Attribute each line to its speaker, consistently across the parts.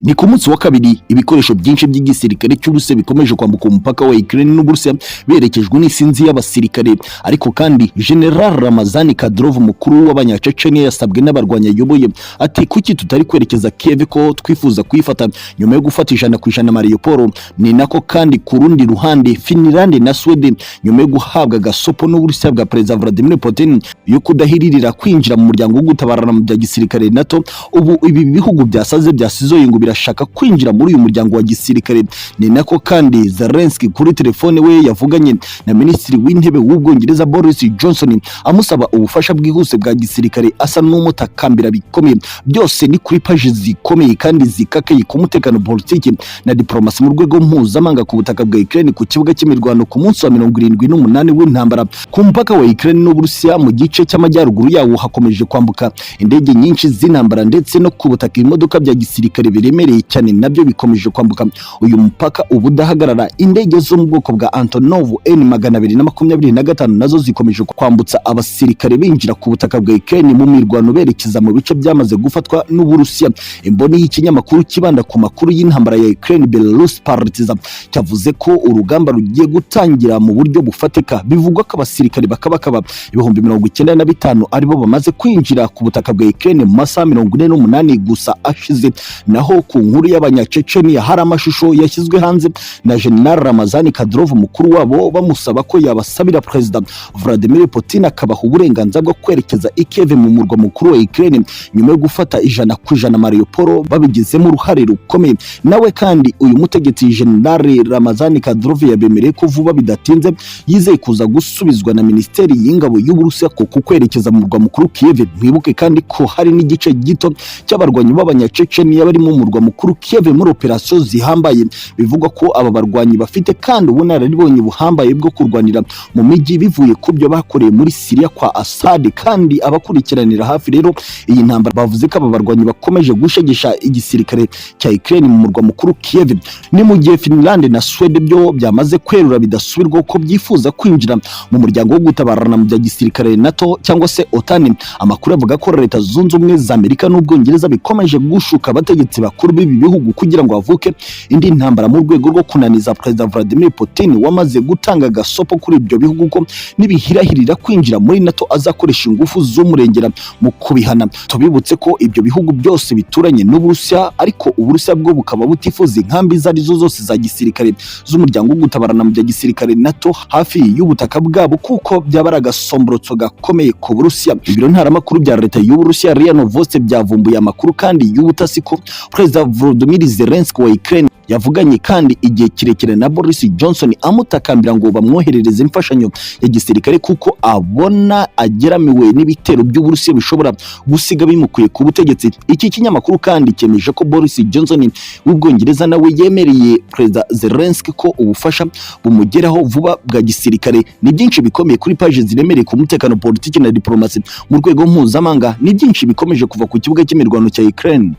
Speaker 1: Ni ku munsi wa kabiri ibikoresho byinshi by'igisirikare cy'Uburusiya bikomeje kwambuka umupaka wa Ukraine n'Uburusiya berekejwe n'isinzi y'abasirikare. Ariko kandi General Ramazani Kadyrov, mukuru w'Abanyacecenia, yasabwe n'abarwanyi ayoboye ati: "Kuki tutari kwerekeza Kiev, ko twifuza kuyifata nyuma yo gufata 100% Mariupol?" Ni nako kandi ku rundi ruhande Finland na Sweden, nyuma yo guhabwa gasopo n'Uburusiya bwa Perezida Vladimir Putin yo kudahiririra kwinjira mu muryango wo gutabarana mu bya gisirikare NATO, ubu ibi bihugu byasaze byasizoye ngo birashaka kwinjira muri uyu muryango wa gisirikare. Ni nako kandi Zelensky kuri telefone we yavuganye na Minisitiri w'Intebe w'Ubwongereza Boris Johnson, amusaba ubufasha bwihuse bwa gisirikare, asa n'umutakambira bikomeye. Byose ni kuri paji zikomeye kandi zikakaye ku mutekano, politiki na diplomasi mu rwego mpuzamahanga ku butaka bwa Ukraine. Ku kibuga cy'imirwano ku munsi wa 78 w'intambara ku mupaka wa Ukraine n'Uburusiya, mu gice cy'amajyaruguru yawo hakomeje kwambuka indege nyinshi z'intambara, ndetse no ku butaka imodoka bya gisirikare biremereye cyane nabyo bikomeje kwambuka uyu mupaka ubudahagarara. Indege zo mu bwoko bwa Antonov N 225 nazo zikomeje kwambutsa abasirikare binjira ku butaka bwa Ukraine mu mirwano, berekeza mu bice byamaze gufatwa n'Uburusiya. Imboni y'ikinyamakuru kibanda ku makuru y'intambara ya Ukraine, Belarus Partizan, cyavuze ko urugamba rugiye gutangira mu buryo bufatika. Bivugwa ko abasirikare bakabakaba 95,000 aribo bamaze kwinjira ku butaka bwa Ukraine mu masaha 48 gusa ashize. Naho ku nkuru y'Abanyacecenia, hari amashusho yashyizwe hanze na General Ramazani Kadyrov, mukuru wabo, bamusaba ko yabasabira Perezida Vladimir Putin akabaha uburenganzira bwo kwerekeza i Kiev, mu murwa mukuru wa Ukraine, nyuma yo gufata 100% Mariupol babigizemo uruhare rukomeye. Nawe kandi uyu mutegetsi General Ramazani Kadyrov yabemereye ko vuba bidatinze yizeye kuza gusubizwa na Minisiteri y'Ingabo y'Uburusiya ko ku kwerekeza mu murwa mukuru Kiev. Mwibuke kandi ko hari n'igice gito cy'abarwanyi b'Abanyacecenia bari mu murwa mukuru Kiev muri operasiyo zihambaye. Bivugwa ko aba barwanyi bafite kandi ubunararibonye buhambaye bwo kurwanira mu mijyi, bivuye ku byo bakoreye muri Syria kwa Assad. Kandi abakurikiranira hafi rero iyi ntambara bavuze ko aba barwanyi bakomeje gushegesha igisirikare cya Ukraine mu murwa mukuru Kiev. Ni mu gihe Finland na Sweden byo byamaze kwerura bidasubirwaho ko byifuza kwinjira mu muryango wo gutabarana mu bya gisirikare NATO cyangwa se OTAN. Amakuru avuga ko Leta Zunze Ubumwe za Amerika n'Ubwongereza bikomeje gushuka abategetsi bakuru b'ibi bihugu kugira ngo havuke indi ntambara, mu rwego rwo kunaniza Perezida Vladimir Putin, wamaze gutanga gasopo kuri ibyo bihugu ko nibihirahirira kwinjira muri NATO azakoresha ingufu z'umurengera mu kubihana. Tubibutse ko ibyo bihugu byose bituranye n'Uburusiya, ariko Uburusiya bwo bukaba butifuza inkambi izo arizo zose za gisirikare z'umuryango wo gutabarana mu bya gisirikare NATO hafi y'ubutaka bwabo, kuko byaba ari agasomborotso gakomeye ku Burusiya. Ibiro ntaramakuru bya leta y'Uburusiya RIA Novosti byavumbuye amakuru kandi y'ubutasi ko Perezida Volodymyr Zelensky wa Ukraine yavuganye kandi igihe kirekire na Boris Johnson, amutakambira ngo bamwoherereze imfashanyo ya gisirikare, kuko abona ageramiwe n'ibitero by'Uburusiya bishobora gusiga bimukuye ku butegetsi. Iki kinyamakuru kandi cyemeje ko Boris Johnson w'Ubwongereza nawe yemereye Perezida Zelensky ko ubufasha bumugeraho vuba bwa gisirikare. Ni byinshi bikomeye kuri paji ziremereye ku mutekano, politiki na diplomasi mu rwego mpuzamahanga. Ni byinshi bikomeje kuva ku kibuga cy'imirwano cya Ukraine.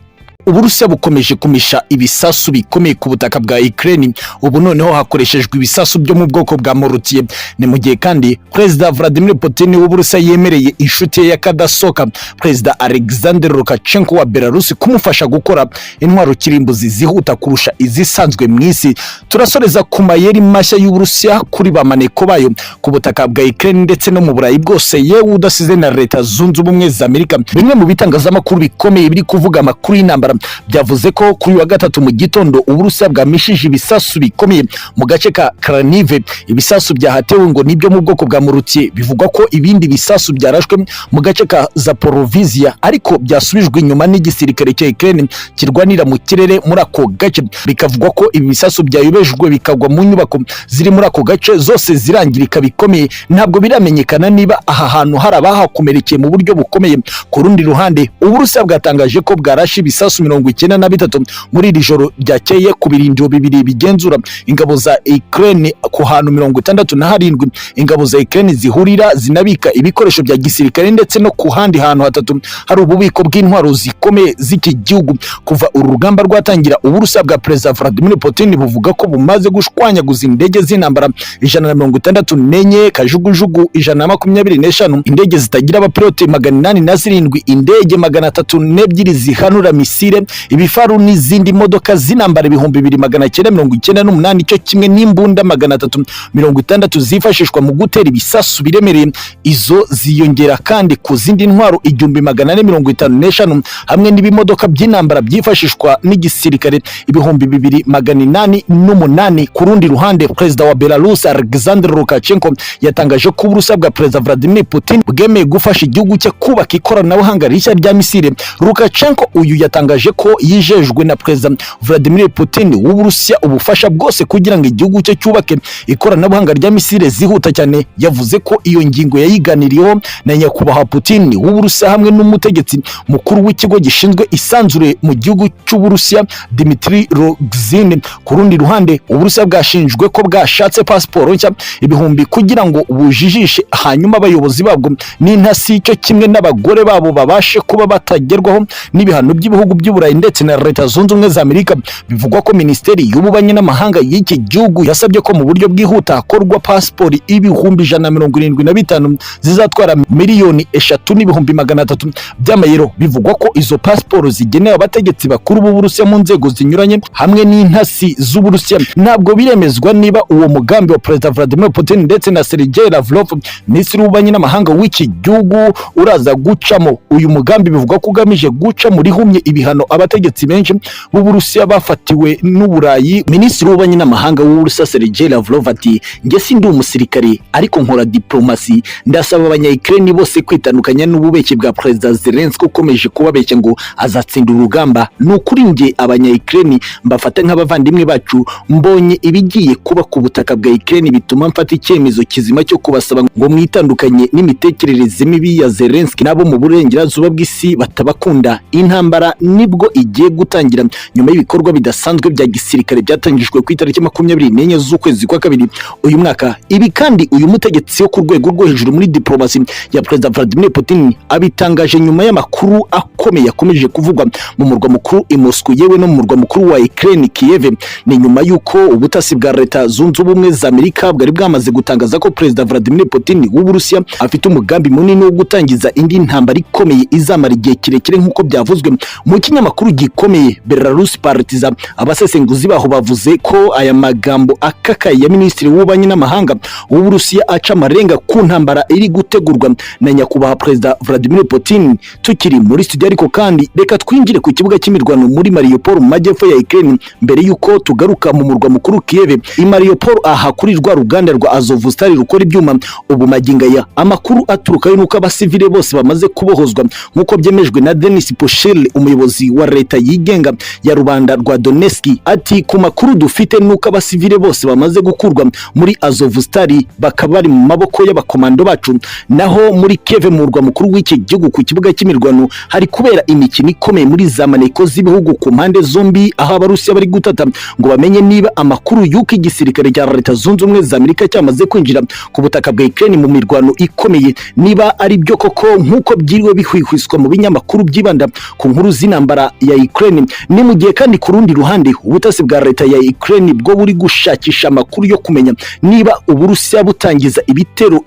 Speaker 1: Uburusiya bukomeje kumisha ibisasu bikomeye ku butaka bwa Ukraine. Ubu noneho hakoreshejwe ibisasu byo mu bwoko bwa mortier. Ni mu gihe kandi Perezida Vladimir Putin w'Uburusiya yemereye inshuti ye y'akadasohoka, Perezida Alexander Lukashenko wa Belarus, kumufasha gukora intwaro kirimbuzi zihuta kurusha izisanzwe mu isi. Turasoreza ku mayeri mashya y'Uburusiya kuri ba maneko bayo ku butaka bwa Ukraine ndetse no mu Burayi bwose, yewe udasize na Leta Zunze Ubumwe za Amerika. Bimwe mu bitangazamakuru bikomeye biri kuvuga amakuru y'intambara byavuze ko kuri wa gatatu mu gitondo Uburusiya bwamishije ibisasu bikomeye mu gace ka Kharkiv. Ibisasu byahatewe ngo nibyo mu bwoko bwa mortier. Bivugwa ko ibindi bisasu byarashwe mu gace ka Zaporizhia, ariko byasubijwe inyuma n'igisirikare cya Ukraine kirwanira mu kirere muri ako gace. Bikavugwa ko ibi bisasu byayobejwe bikagwa mu nyubako ziri muri ako gace, zose zirangirika bikomeye. Ntabwo biramenyekana niba aha hantu hari abahakomerekeye mu buryo bukomeye. Ku rundi ruhande, Uburusiya bwatangaje ko bwarashe ibisasu 93 muri iri joro ryakeye ku birindiro bibiri bigenzura ingabo za Ukraine, ku hantu 67 ingabo za Ukraine zihurira zinabika ibikoresho bya gisirikare, ndetse no ku handi hantu hatatu hari ububiko bw'intwaro zikomeye z'iki gihugu. Kuva uru rugamba rwatangira, Uburusiya bwa Perezida Vladimir Putin buvuga ko bumaze gushwanyaguza indege z'intambara 164, kajugujugu 125, indege zitagira abapilote 807, indege 302 zihanura misile. misile, ibifaru n'izindi modoka z'intambara 2998, cyo kimwe n'imbunda 360 zifashishwa mu gutera ibisasu biremereye. Izo ziyongera kandi ku zindi ntwaro 1455 hamwe n'ibimodoka by'intambara byifashishwa n'igisirikare 2808. Ku rundi ruhande, perezida wa Belarus Alexander Lukashenko yatangaje ko Uburusiya bwa Perezida Vladimir Putin bwemeye gufasha igihugu cye kubaka ikoranabuhanga rishya rya misile. Lukashenko uyu yatangaje ko yijejwe na Perezida Vladimir Putin w'Uburusiya ubufasha bwose kugira ngo igihugu cye cyubake ikoranabuhanga rya misile zihuta cyane. Yavuze ko iyo ngingo yayiganiriyeho na nyakubahwa Putin w'Uburusiya hamwe n'umutegetsi mukuru w'ikigo gishinzwe isanzure mu gihugu cy'Uburusiya, Dmitry Rogozin. Ku rundi ruhande, Uburusiya bwashinjwe ko bwashatse pasiporo nshya ibihumbi kugira ngo bujijishe, hanyuma abayobozi babwo n'intasi cyo kimwe n'abagore babo babashe kuba batagerwaho n'ibihano by'ibihugu by'Uburayi ndetse na Leta Zunze Ubumwe za Amerika. Bivugwa ko Minisiteri y'Ububanyi n'Amahanga y'iki gihugu yasabye ko mu buryo bwihuta hakorwa pasiporo 175,000 zizatwara 3,300,000 by'amayero. Bivugwa ko izo pasiporo zigenewe abategetsi bakuru b'Uburusiya mu nzego zinyuranye hamwe n'intasi z'Uburusiya. Ntabwo biremezwa niba uwo mugambi wa Perezida Vladimir Putin ndetse na Sergei Lavrov, Minisitiri w'Ububanyi n'Amahanga w'iki gihugu, uraza gucamo. Uyu mugambi bivugwa ko ugamije guca muri humye ibihano abategetsi benshi b'Uburusiya bafatiwe n'Uburayi. Minisitiri w'Ububanyi n'Amahanga w'Uburusiya Sergei Lavrov ati: "Njye sindi umusirikare, ariko nkora diplomasi. Ndasaba abanya-Ukraine bose kwitandukanya n'ububeshyi bwa Perezida Zelensky ukomeje kubabeshya ngo azatsinda urugamba. Ni ukuri njye abanya-Ukraine mbafata nk'abavandimwe bacu. Mbonye ibigiye kuba ku butaka bwa Ukraine bituma mfata icyemezo kizima cyo kubasaba ngo mwitandukanye n'imitekerereze mibi ya Zelensky nabo mu burengerazuba bw'isi batabakunda." Intambara nibwo igiye gutangira nyuma y'ibikorwa bidasanzwe bya gisirikare byatangijwe ku itariki 24 z'ukwezi kwa kabiri uyu mwaka. Ibi kandi uyu mutegetsi wo ku rwego rwo hejuru muri diplomasi ya Perezida Vladimir Putin abitangaje nyuma y'amakuru akomeye yakomeje kuvugwa mu murwa mukuru i Moscow, yewe no mu murwa mukuru wa Ukraine Kiev. Ni nyuma y'uko ubutasi bwa Leta Zunze Ubumwe za Amerika bwari bwamaze gutangaza ko Perezida Vladimir Putin w'Uburusiya afite umugambi munini wo gutangiza indi ntambara ikomeye izamara igihe kirekire, nk'uko byavuzwe mu kinyamakuru gikomeye Belarus Partizan. Abasesenguzi baho bavuze ko aya magambo akakaye ya Minisitiri w'Ububanyi n'Amahanga w'Uburusiya aca amarenga ku ntambara iri gutegurwa na nyakubahwa Perezida Vladimir Putin. Tukiri muri studio ariko kandi, reka twinjire ku kibuga cy'imirwano muri Mariupol mu majyepfo ya Ukraine mbere y'uko tugaruka mu murwa mukuru Kiev. I Mariupol, aha kuri rwa ruganda rwa Azovstal rukora ibyuma, ubu magingo aya amakuru aturukayo nuko abasivile bose bamaze kubohozwa, nk'uko byemejwe na Denis Pushilin, umuyobozi wa leta yigenga ya rubanda rwa Donetsk. Ati: "Ku makuru dufite nuko abasivile bose bamaze gukurwa muri Azovstal, bakaba bari mu maboko y'abakomando bacu." Naho muri Kiev, mu murwa mukuru w'iki gihugu, ku kibuga cy'imirwano hari kubera imikino ikomeye muri za maneko z'ibihugu ku mpande zombi, aho Abarusiya bari gutata ngo bamenye niba amakuru y'uko igisirikare cya Leta Zunze Ubumwe za Amerika cyamaze kwinjira ku butaka bwa Ukraine mu mirwano ikomeye niba ari byo koko, nk'uko byiriwe bihwihwiswa mu binyamakuru byibanda ku nkuru z'intambara ya Ukraine. Ni mu gihe kandi ku rundi ruhande ubutasi bwa leta ya Ukraine bwo buri gushakisha amakuru yo kumenya niba Uburusiya butangiza ibitero.